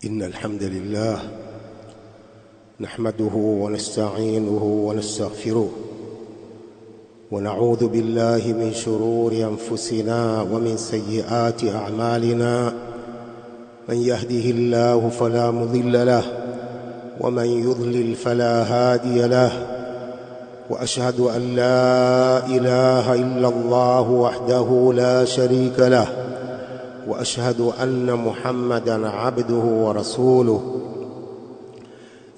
إن الحمد لله نحمده ونستعينه ونستغفره، ونعوذ بالله من شرور أنفسنا ومن سيئات أعمالنا. من يهده الله فلا مضل له، ومن يضلل فلا هادي له، وأشهد أن لا إله إلا الله وحده لا شريك له، وأشهد أن محمدا عبده ورسوله.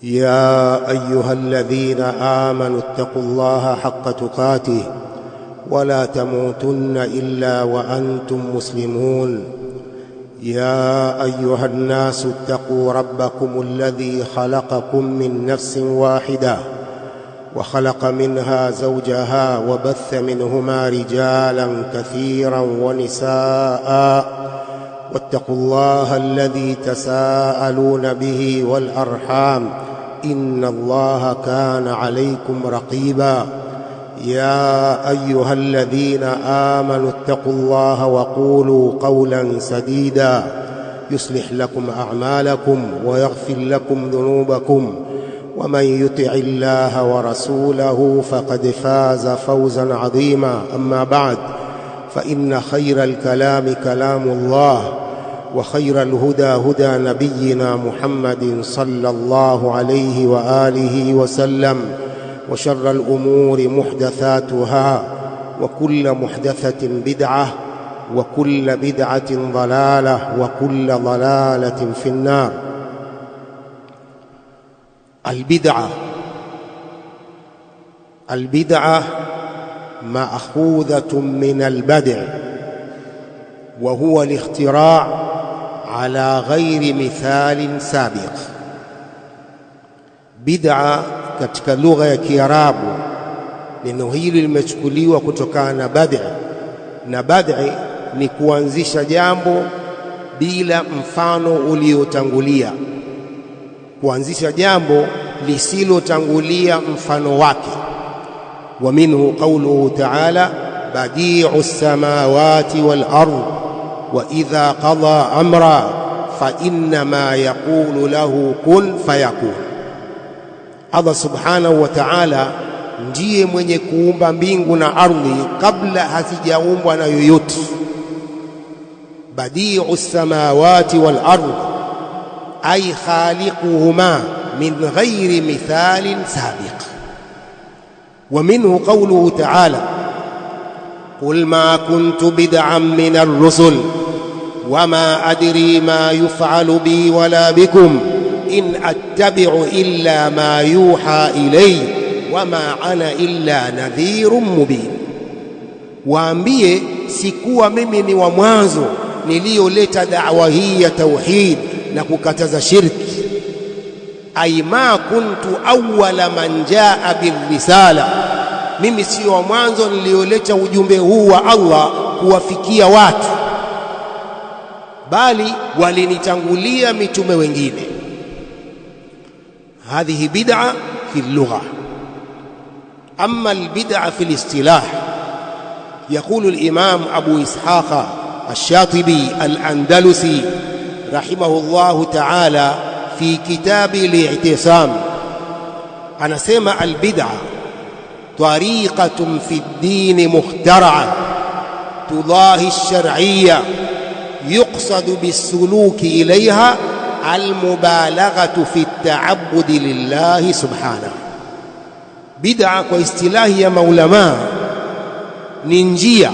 يا أيها الذين آمنوا اتقوا الله حق تقاته ولا تموتن إلا وأنتم مسلمون. يا أيها الناس اتقوا ربكم الذي خلقكم من نفس واحدة، وخلق منها زوجها، وبث منهما رجالا كثيرا ونساء، واتقوا الله الذي تساءلون به والأرحام إن الله كان عليكم رقيبا. يا أيها الذين آمنوا اتقوا الله وقولوا قولا سديدا يصلح لكم أعمالكم ويغفر لكم ذنوبكم، ومن يطع الله ورسوله فقد فاز فوزا عظيما. أما بعد، فإن خير الكلام كلام الله، وخير الهدى هدى نبينا محمد صلى الله عليه وآله وسلم، وشر الأمور محدثاتها، وكل محدثة بدعة، وكل بدعة ضلالة، وكل ضلالة في النار. البدعة، البدعة مأخوذة من البدع، وهو الاختراع على غير مثال سابق. Bid'a katika lugha ya Kiarabu, neno hili limechukuliwa kutokana na bad'i, na bad'i ni kuanzisha jambo bila mfano uliotangulia, kuanzisha jambo lisilotangulia mfano wake. Wa minhu qawluhu ta'ala badi'u samawati wal ard wa idha qada amra fa innama yaqulu lahu kun fayakun. Allah subhanahu wa ta'ala ndiye mwenye kuumba mbingu na ardhi kabla hazijaumbwa na yoyote. Badi'u samawati wal ard ay khaliquhuma min ghairi mithalin sabiq. Wa minhu qawluhu ta'ala qul ma kuntu bid'an min ar-rusul wama adri ma yuf'alu bi wala bikum in attabi'u illa ma yuha ilayya wama ana illa nadhirun mubin. Waambie, sikuwa mimi ni wa mwanzo niliyoleta da'wa hii ya tauhid na kukataza shirki. Ay ma kuntu awwala man jaa birrisala, mimi sio wa mwanzo niliyoleta ujumbe huu wa Allah kuwafikia watu, bali walinitangulia mitume wengine. Hadhihi bid'a fi lugha. Amma albid'a fi listilah, yaqulu al-imam Abu Ishaqa ash-Shatibi al-Andalusi rahimahullahu ta'ala fi kitabi al-i'tisam, anasema albid'a tariqatun fi ad-din mukhtara'a tudahi ash-shar'iyya yuqsadu bis-suluki ilayha almubalaghatu fi at-ta'abbudi lillahi subhanahu. Bid'a kwa istilahi ya maulamaa ni njia,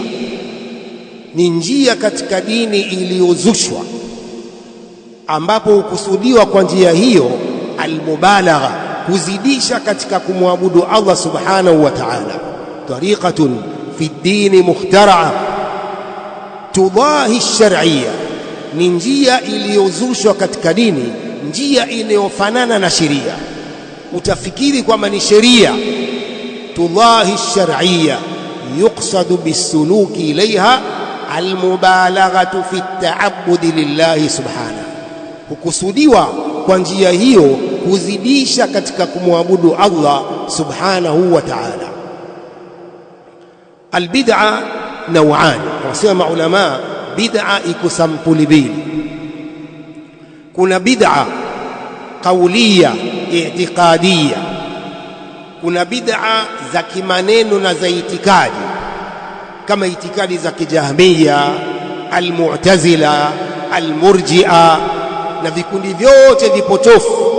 ni njia katika dini iliyozushwa, ambapo hukusudiwa kwa njia hiyo almubalagha, kuzidisha katika kumwabudu Allah subhanahu wa ta'ala. Tariqatun fi dini mukhtaraa tudahi shar'iyya, ni njia iliyozushwa katika dini, njia inayofanana na sheria, utafikiri kwamba ni sheria. Tudahi shar'iyya yuqsadu bisuluki ilaiha almubalaghatu fi ta'abbudi lillahi subhanahu, hukusudiwa kwa njia hiyo kuzidisha katika kumwabudu Allah subhanahu wa ta'ala. Albid'a naw'an, wanasema maulama bid'a iko sampuli mbili. Kuna bid'a kaulia i'tiqadia, kuna bid'a za kimaneno na za itikadi, kama itikadi za kijahmiya, almu'tazila, almurji'a na vikundi vyote vipotofu.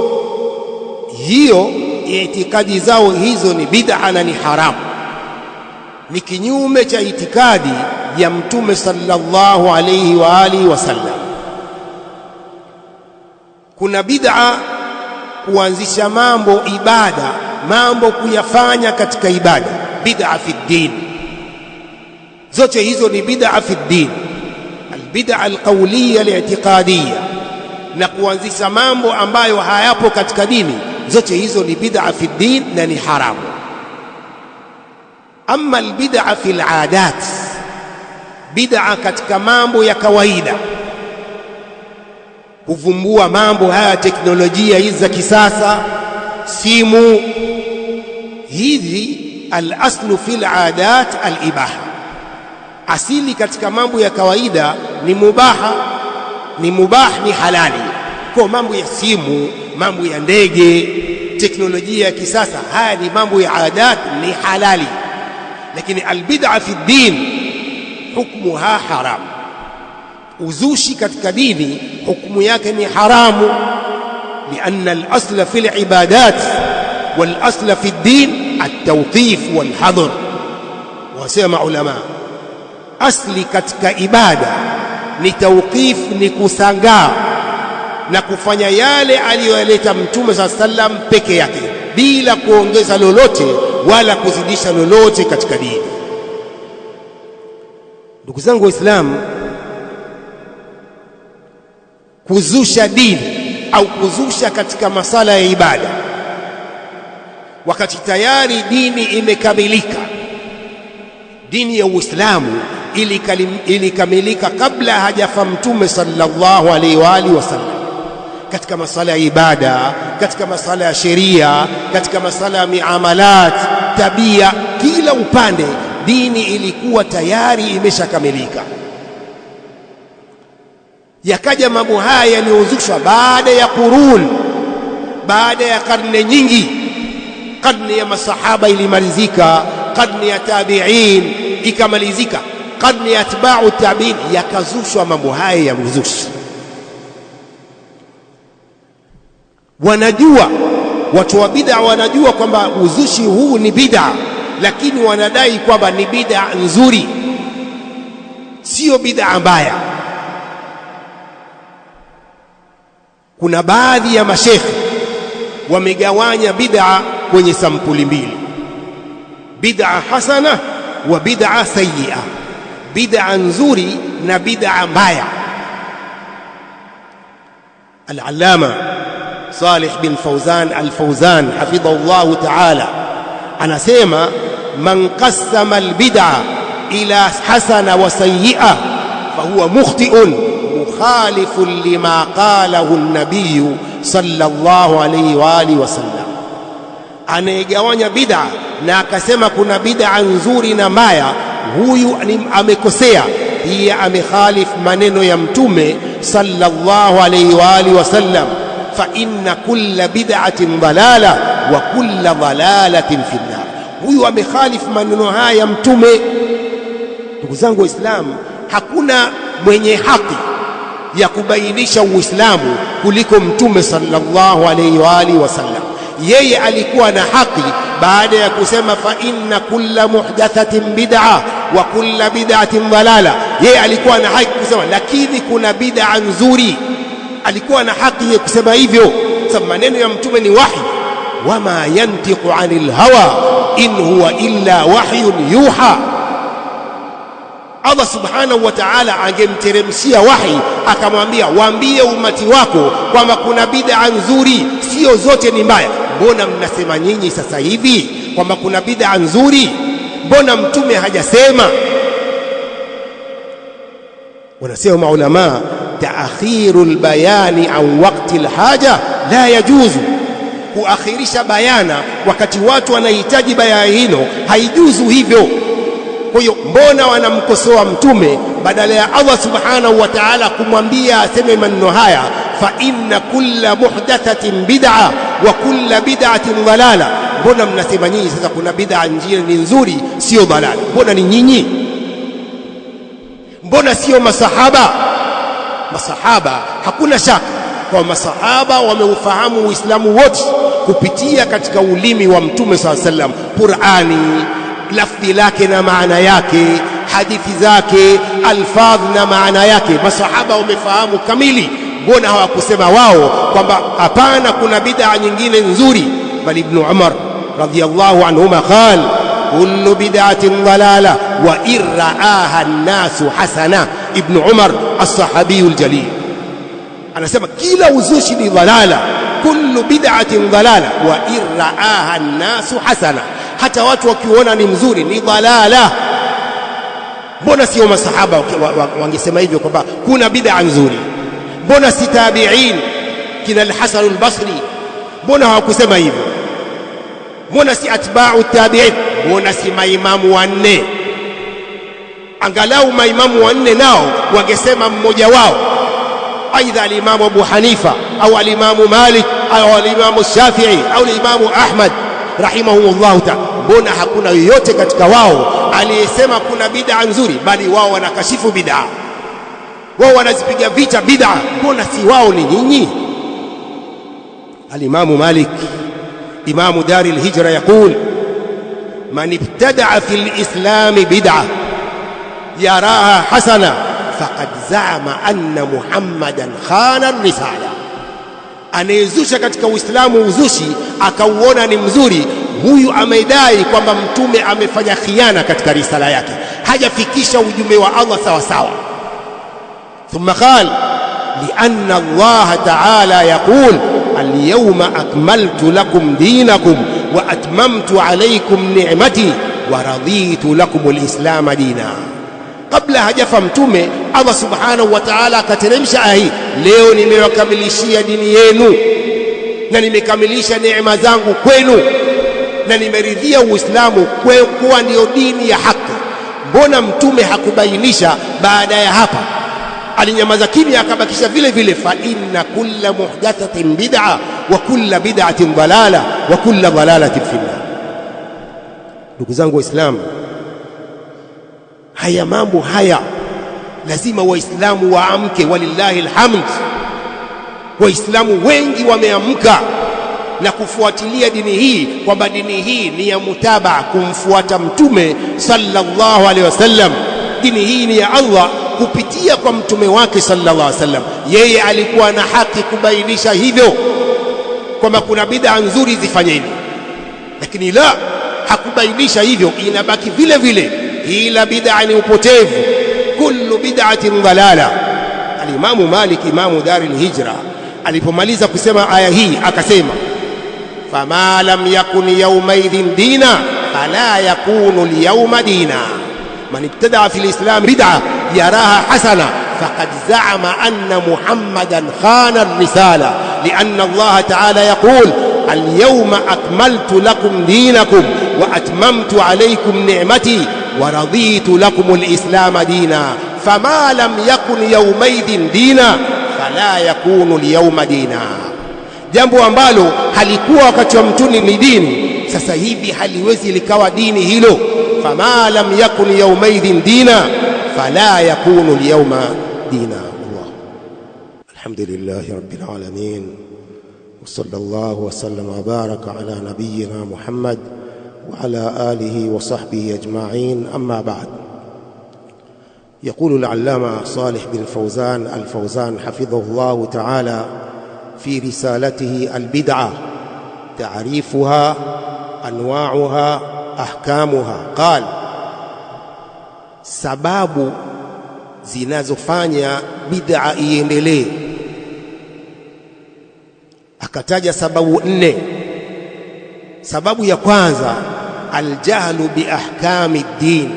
Hiyo itikadi zao hizo ni bid'a na ni haramu, ni kinyume cha itikadi ya Mtume sallallahu alayhi wa alihi wasallam. Kuna bid'a kuanzisha mambo ibada, mambo kuyafanya katika ibada, bid'a fi din. Zote hizo ni bid'a fi din, albid'a alqawliya ali'tiqadiyya, na kuanzisha mambo ambayo hayapo katika dini, zote hizo ni bid'a fi din na ni haramu. Amma albid'a fi aladat, bid'a katika mambo ya kawaida, kuvumbua mambo haya, teknolojia hizi za kisasa, simu hizi, alaslu fi aladat alibaha, asili katika mambo ya kawaida ni mubaha, ni mubah, ni halali. Kwa mambo ya simu, mambo ya ndege, teknolojia ya kisasa, haya ni mambo ya adat, ni halali. Lakini albid'a fi din hukmuha haram, uzushi katika dini hukumu yake ni haramu. Lianna alasla fi libadat walasla fi ddin altawqif walhadr. Wasema ulama, asli katika ibada ni tawqif, ni kusangaa na kufanya yale aliyoyaleta Mtume saa sallam peke yake bila kuongeza lolote wala kuzidisha lolote katika dini. Ndugu zangu Waislamu, kuzusha dini au kuzusha katika masala ya ibada wakati tayari dini imekamilika, dini ya Uislamu ilikamilika kabla hajafa Mtume sallallahu alaihi wa alihi wasallam, katika masala ya ibada, katika masala ya sheria, katika masala ya miamalat, tabia, kila upande dini ilikuwa tayari imeshakamilika. Yakaja mambo haya yaliyozushwa baada ya qurun, baada ya karne nyingi. Karne ya masahaba ilimalizika, karne ya tabi'in ikamalizika, karne ya atba'u tabi'in, yakazushwa mambo haya ya uzushi. Wanajua watu wa bid'a, wanajua kwamba uzushi huu ni bid'a, lakini wanadai kwamba ni bid'a nzuri, siyo bid'a mbaya. Kuna baadhi ya mashekhe wamegawanya bid'a kwenye sampuli mbili, bid'a hasana wa bid'a sayyi'a, bid'a nzuri na bid'a mbaya. Al-Allama Salih bin Fauzan Al-Fauzan hafidhahu Allahu ta'ala anasema, man qassama al-bid'a ila hasana wa sayyi'a fahuwa mukhti'un mukhalifun lima qalahu an-nabiy sallallahu alayhi wa alihi wasallam. Anayegawanya bid'a na akasema kuna bid'a nzuri na mbaya, huyu amekosea, pia amekhalif maneno ya Mtume sallallahu alayhi wa alihi wasallam. Fa inna kulla bid'atin dalala wa kulla dalalatin fi nnar. Huyu amekhalif maneno haya ya Mtume. Ndugu zangu Waislamu, hakuna mwenye haki ya kubainisha Uislamu kuliko Mtume sallallahu alayhi wa alihi wasallam. Yeye alikuwa na haki baada ya kusema fa inna kulla muhdathatin bid'a wa kulla bid'atin dalala. Yeye alikuwa na haki kusema, lakini kuna bid'a nzuri. Alikuwa na haki ya kusema hivyo, sababu maneno ya Mtume ni wahi. Wama yantiqu anil hawa in huwa illa wahyun yuha. Allah subhanahu wa ta'ala angemteremshia wahi akamwambia, waambie umati wako kwamba kuna bid'a nzuri, sio zote ni mbaya. Mbona mnasema nyinyi sasa hivi kwamba kuna bid'a nzuri? Mbona mtume hajasema? Wanasema maulamaa, taakhiru lbayani an waqti lhaja la yajuzu, kuakhirisha bayana wakati watu wanahitaji bayana hilo haijuzu hivyo. Kwa hiyo mbona wanamkosoa mtume badala ya Allah subhanahu wa ta'ala kumwambia aseme maneno haya? fa inna kulla muhdathatin bid'a wa kulla bid'atin dalala. Mbona mnasema nyinyi sasa kuna bid'a njia ni nzuri sio dalala? Mbona ni nyinyi? Mbona sio masahaba? Masahaba hakuna shaka kwa masahaba wameufahamu Uislamu wote kupitia katika ulimi wa Mtume saa sallam, Qurani lafdhi lake na maana yake, hadithi zake, alfadh na maana yake, masahaba wamefahamu kamili. Mbona hawakusema wao kwamba hapana, kuna bid'a nyingine nzuri? Bali Ibn Umar radhiyallahu anhuma qal kullu bid'atin dalala wa in raaha an-nasu hasana. Ibn Umar as-sahabiyu al-jalil anasema kila uzushi ni dhalala, kullu bid'atin dhalala wa in raaha an-nasu hasana, hata watu wakiona ni mzuri ni dhalala. Mbona sio masahaba wangesema hivyo kwamba kuna bid'a nzuri? Mbona si tabi'in kina al-Hasan al-Basri, mbona hawakusema hivyo? Mbona si atba'u tabi'in? Mbona si maimamu wanne? Angalau maimamu wanne nao wangesema mmoja wao, aidha alimamu Abu Hanifa au alimamu Malik au alimamu Shafi'i au alimamu Ahmad rahimahumullahu ta'ala. Mbona hakuna yoyote katika wao aliyesema kuna bid'a nzuri? Bali wao wanakashifu bid'a, wao wanazipiga vita bid'a. Mbona si wao, ni nyinyi? Alimamu Malik imamu dari lhijra yaqul man ibtadaa fi lislami bid'a yaraha hasana faqad zaama anna Muhammadan khana risala, anayezusha katika Uislamu uzushi akauona ni mzuri, huyu amedai kwamba mtume amefanya khiana katika risala yake, hajafikisha ujumbe wa Allah sawa sawa. Thumma qal lianna Allah ta'ala yaqul alyawma akmaltu lakum dinakum wa atmamtu alaykum ni'mati wa raditu lakum alislama dina. Kabla hajafa mtume, Allah subhanahu wa ta'ala akateremsha aya hii, leo nimewakamilishia dini yenu na nimekamilisha neema zangu kwenu na nimeridhia Uislamu kuwa ndiyo dini ya haki. Mbona mtume hakubainisha baada ya hapa? Alinyamaza kimya, akabakisha vile vile, fa inna kulla muhdathatin bid'a wa kulla bid'atin dalala wa kulla dalalatin finnar. Ndugu zangu Waislamu, haya mambo haya lazima Waislamu waamke. Walillahi alhamd, Waislamu wengi wameamka na kufuatilia dini hii, kwamba dini hii ni ya mutabaa, kumfuata Mtume sallallahu alaihi wasallam. Dini hii ni ya Allah kupitia kwa mtume wake sallallahu alaihi wasallam. Yeye alikuwa na haki kubainisha hivyo kwamba kuna bid'a nzuri zifanyeni, lakini la, hakubainisha hivyo, inabaki vile vile, ila bid'a ni upotevu, kullu bid'atin dalala. Alimamu Malik, imamu dari lhijra, alipomaliza kusema aya hii akasema, fama lam yakun yaumaidhin dina fala yakunu lyauma dina man ibtadaa fi lislam bid'a yaraha hasana faqad zaama anna Muhammadan khana risala lianna Allah ta'ala yaqul alyawma akmaltu lakum dinakum wa atmamtu alaykum ni'mati wa raditu lakum alislama dina fama lam yakun yawmaidhin dina fala yakunu alyawma dina. Jambo ambalo halikuwa wakati wa mtuni ni dini, sasa hivi haliwezi likawa dini hilo. Fama lam yakun yawmaidhin dina fala yakunu alyawma dina. Allah, alhamdulillahi rabbil alamin wa sallallahu wa sallama wa baraka ala nabiyyina Muhammad wa ala alihi wa sahbihi ajma'in, amma ba'd. يقول العلامة صالح بن فوزان الفوزان حفظه الله تعالى في رسالته البدعة تعريفها أنواعها أحكامها، قال sababu zinazofanya bid'a iendelee. Akataja sababu nne. Sababu ya kwanza, aljahlu bi ahkami ddin,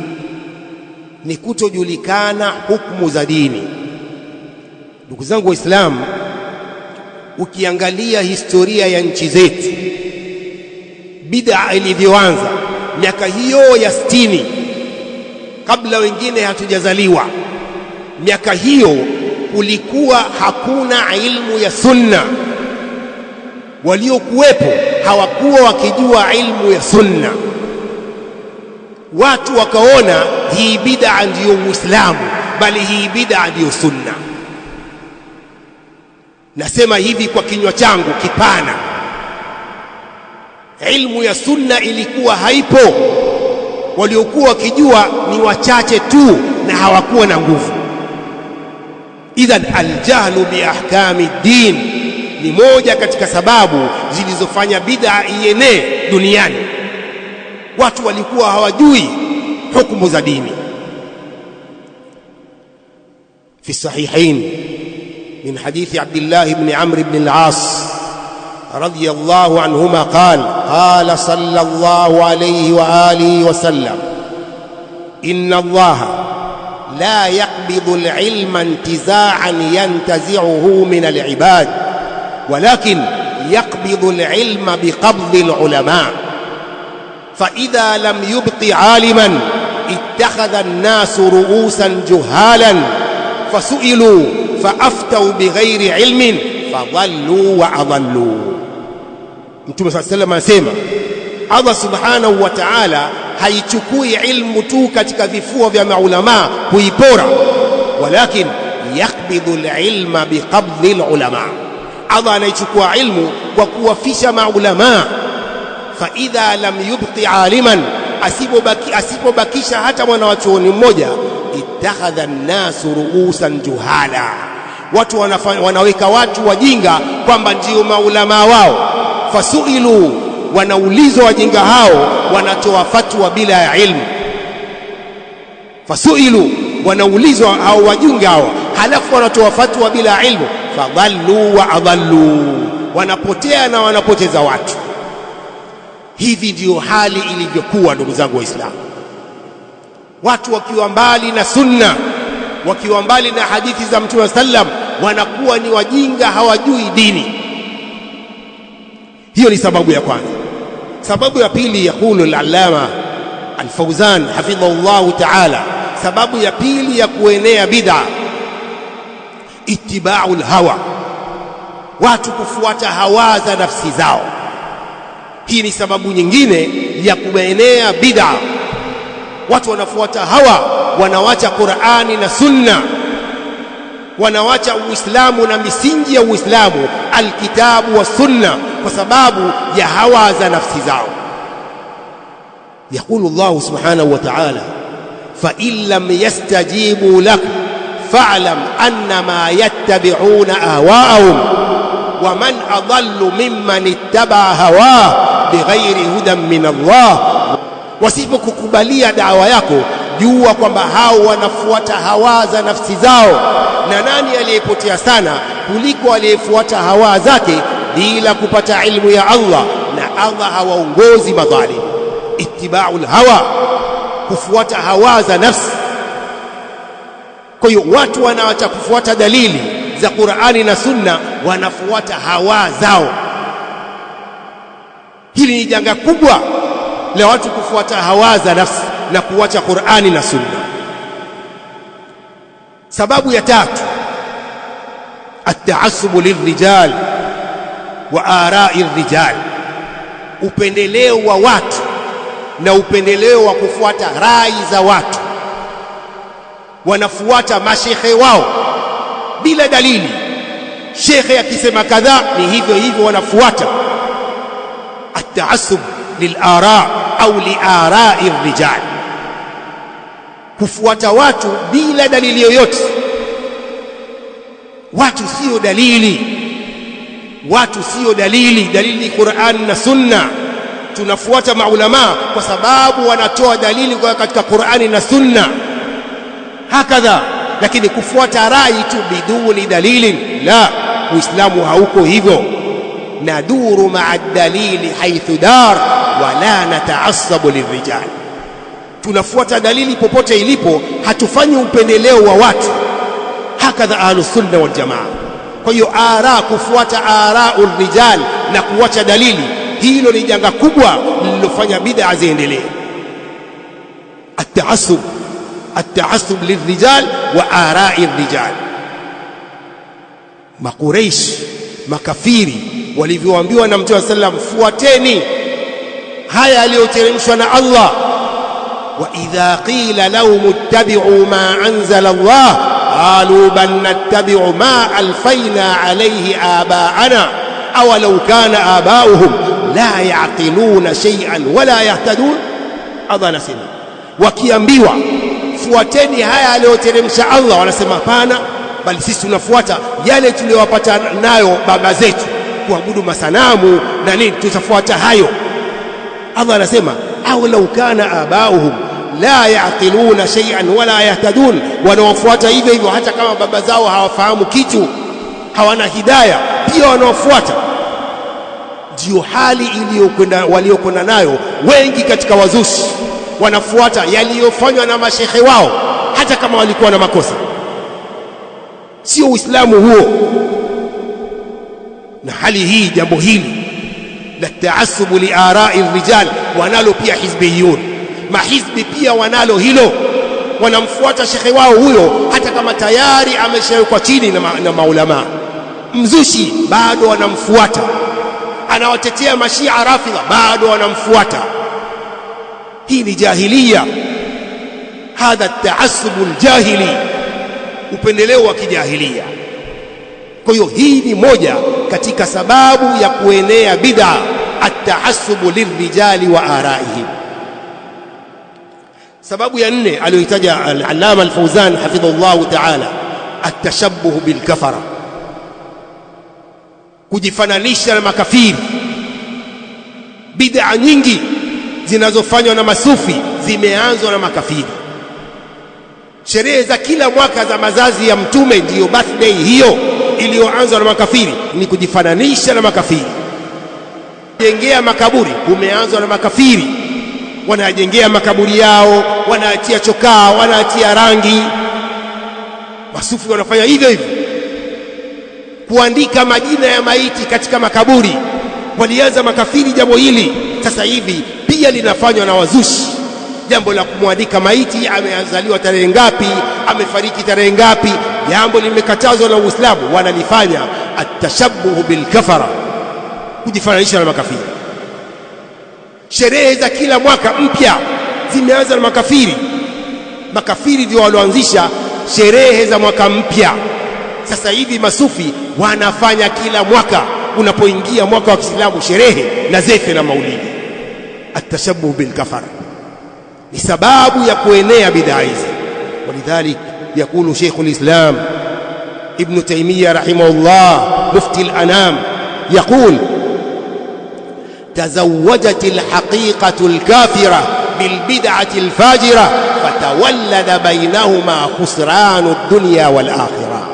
ni kutojulikana hukumu za dini. Ndugu zangu Waislamu, ukiangalia historia ya nchi zetu, bid'a ilivyoanza miaka hiyo ya 60, kabla wengine hatujazaliwa, miaka hiyo kulikuwa hakuna ilmu ya sunna, waliokuwepo hawakuwa wakijua ilmu ya sunna. Watu wakaona hii bid'a ndiyo Uislamu, bali hii bid'a ndiyo sunna. Nasema hivi kwa kinywa changu kipana, ilmu ya sunna ilikuwa haipo, waliokuwa wakijua ni wachache tu na hawakuwa na nguvu. Idhan aljahlu biahkami din ni moja katika sababu zilizofanya bid'a ienee duniani. Watu walikuwa hawajui hukumu za dini. Fi sahihain min hadithi Abdillah ibn Amr ibn al-As radiyallahu anhuma qala qala sallallahu alayhi wa alihi wa sallam inna Allaha la yaqbidu al-ilma intiza'an yantazi'uhu min al-ibad walakin yaqbidu al-ilma biqabdi al-ulama فإذا لم يبق عالما اتخذ الناس رؤوسا جهالا فسئلوا فأفتوا بغير علم فضلوا وأضلوا. Mtume صلى الله عليه وسلم anasema Allah subhanahu wa ta'ala haichukui ilmu tu katika vifua vya maulamaa kuipora, walakin yaqbidu alilma biqabdi alulama, Allah anaichukua ilmu kwa kuwafisha maulamaa. Faidha lam yubqi aliman, asipobakisha hata mwana wa chuoni mmoja, ittakhadha nnasu ruusan juhala, watu wanaweka watu wajinga kwamba ndio maulamaa wao. Fasuilu, wanaulizwa wajinga hao, wanatoa fatwa bila ya ilmu. Fasuilu, wanaulizwa hao wajinga hao, halafu wanatoa fatwa bila ilmu. Fadhallu wa adhallu, wanapotea na wanapoteza watu. Hivi ndiyo hali ilivyokuwa, ndugu zangu Waislamu, watu wakiwa mbali na sunna, wakiwa mbali na hadithi za Mtume sallam, wanakuwa ni wajinga, hawajui dini. Hiyo ni sababu ya kwanza. Sababu ya pili, yaqulu al-allama al-Fawzan hafidhahu ta'ala, sababu ya pili ya kuenea bid'a, ittiba'u al-hawa, watu kufuata hawa za nafsi zao. Hii ni sababu nyingine ya kuenea bid'a. Watu wanafuata hawa, wanawacha Qur'ani na Sunna, wanawacha Uislamu na misingi ya Uislamu, alkitabu wa sunna, kwa sababu ya hawa za nafsi zao. Yaqulu Allah subhanahu wa ta'ala, fa in lam yastajibu lak fa'lam annama yattabi'una ahwa'ahum wa man adallu mimman ittaba'a hawah bighairi hudan min Allah. Wasipokukubalia dawa yako, jua kwamba hao wanafuata hawa za nafsi zao, na nani aliyepotea sana kuliko aliyefuata hawa zake bila kupata ilmu ya Allah? Na Allah hawaongozi madhalim. Ittiba'ul hawa, kufuata hawa za nafsi. Kwa hiyo watu wanaacha kufuata dalili za Qur'ani na Sunna, wanafuata hawa zao. Hili ni janga kubwa la watu kufuata hawa za nafsi na kuacha Qur'ani na Sunna. Sababu ya tatu, at-taassubu lirrijal wa arai rijal, upendeleo wa watu na upendeleo wa kufuata rai za watu. Wanafuata mashekhe wao bila dalili. Shekhe akisema kadhaa ni hivyo hivyo, wanafuata. At-taassub lil-ara au liarai rijal, kufuata watu bila dalili yoyote. Watu sio dalili, watu sio dalili. Dalili ni Qur'an na Sunna. Tunafuata maulamaa kwa sababu wanatoa dalili kwa katika Qur'ani na Sunna, hakadha. Lakini kufuata rai tu biduni dalilin, la, Uislamu hauko hivyo. Naduru maa dalili haithu dar wala nataasabu lirijal, tunafuata dalili popote ilipo, hatufanyi upendeleo wa watu. Hakadha ahlusunna wal jamaa. Kwa hiyo ara, kufuata arau rijal na kuwacha dalili, hilo ni janga kubwa lililofanya bid'a ziendelee. At-taassub, at-taassub lirijal wa arai rijal. Makureish makafiri walivyoambiwa na Mtume sallam, fuateni haya yaliyoteremshwa na Allah. Wa idha qila lahum ittabi'u ma anzala Allah qalu bal nattabi'u ma alfayna alayhi abaana awalau kana abauhum la yaqiluna shay'an wala yahtadun. Allah anasema wakiambiwa fuateni haya aliyoteremsha Allah, wanasema hapana, bali sisi tunafuata yale tuliyowapata nayo baba zetu, kuabudu masanamu na nini, tutafuata hayo. Allah anasema au lau kana abauhum la yaqiluna shay'an wala yahtadun, wanaofuata hivyo hivyo hata kama baba zao hawafahamu kitu, hawana hidaya, pia wanaofuata. Ndiyo hali iliyokwenda waliokwenda nayo wengi katika wazushi, wanafuata yaliyofanywa na mashehe wao hata kama walikuwa na makosa. Sio Uislamu huo. Na hali hii, jambo hili la taassubu li arai rijal wanalo pia hizbiyun, mahizbi pia wanalo hilo, wanamfuata shekhe wao huyo hata kama tayari ameshawekwa chini na maulamaa. Mzushi bado wanamfuata, anawatetea mashia rafidha bado wanamfuata. Hii ni jahiliya, hadha taassubu ljahili, upendeleo wa kijahilia. Kwa hiyo hii ni moja katika sababu ya kuenea bid'a, ataassubu lirrijali wa araihim. Sababu ya nne aliyoitaja al-Allama al-Fawzan hafidhahullahu ta'ala, atashabbuhu bilkafara, kujifananisha na makafiri. Bid'a nyingi zinazofanywa na masufi zimeanzwa na makafiri. Sherehe za kila mwaka za mazazi ya Mtume, ndiyo birthday hiyo iliyoanzwa na makafiri, ni kujifananisha na makafiri. Jengea makaburi kumeanzwa na makafiri, wanajengea makaburi yao, wanaatia chokaa, wanaatia rangi. Masufi wanafanya hivyo hivyo. Kuandika majina ya maiti katika makaburi, walianza makafiri jambo hili, sasa hivi pia linafanywa na wazushi. Jambo la kumwandika maiti, amezaliwa tarehe ngapi, amefariki tarehe ngapi, jambo limekatazwa na Uislamu, wanalifanya. Atashabuhu bilkafara, kujifananisha na makafiri. Sherehe za kila mwaka mpya zimeanza na makafiri. Makafiri ndio walioanzisha sherehe za mwaka mpya. Sasa hivi masufi wanafanya kila mwaka, unapoingia mwaka wa Kiislamu, sherehe na zefe na maulidi. Atashabuhu bilkafara ni sababu ya kuenea bidhaa hizi. Walidhalik yaqulu Sheikhul Islam Ibn Taymiyyah rahimahullah, mufti al-anam, yaqul tazawwajat alhaqiqatu alkafira bilbid'ati alfajira fatawallada bainahuma khusranu ad-dunya wal akhirah.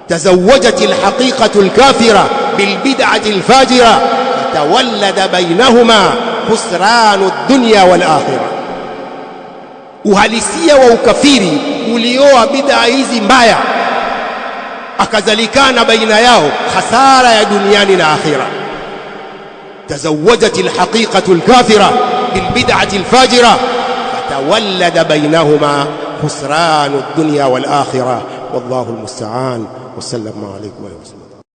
Tazawwajat alhaqiqatu alkafira bilbid'ati alfajira fatawallada bainahuma khusranu ad-dunya wal akhirah. Uhalisia wa ukafiri ulioa bid'a hizi mbaya, akazalikana baina yao hasara ya duniani na akhira. Tazawwajat alhaqiqatu alkafira bilbid'ati alfajira fatawallada bainahuma khusranu ad-dunya wal akhirah. Wallahu almusta'an. Wassalamu alaykum wa rahmatullah.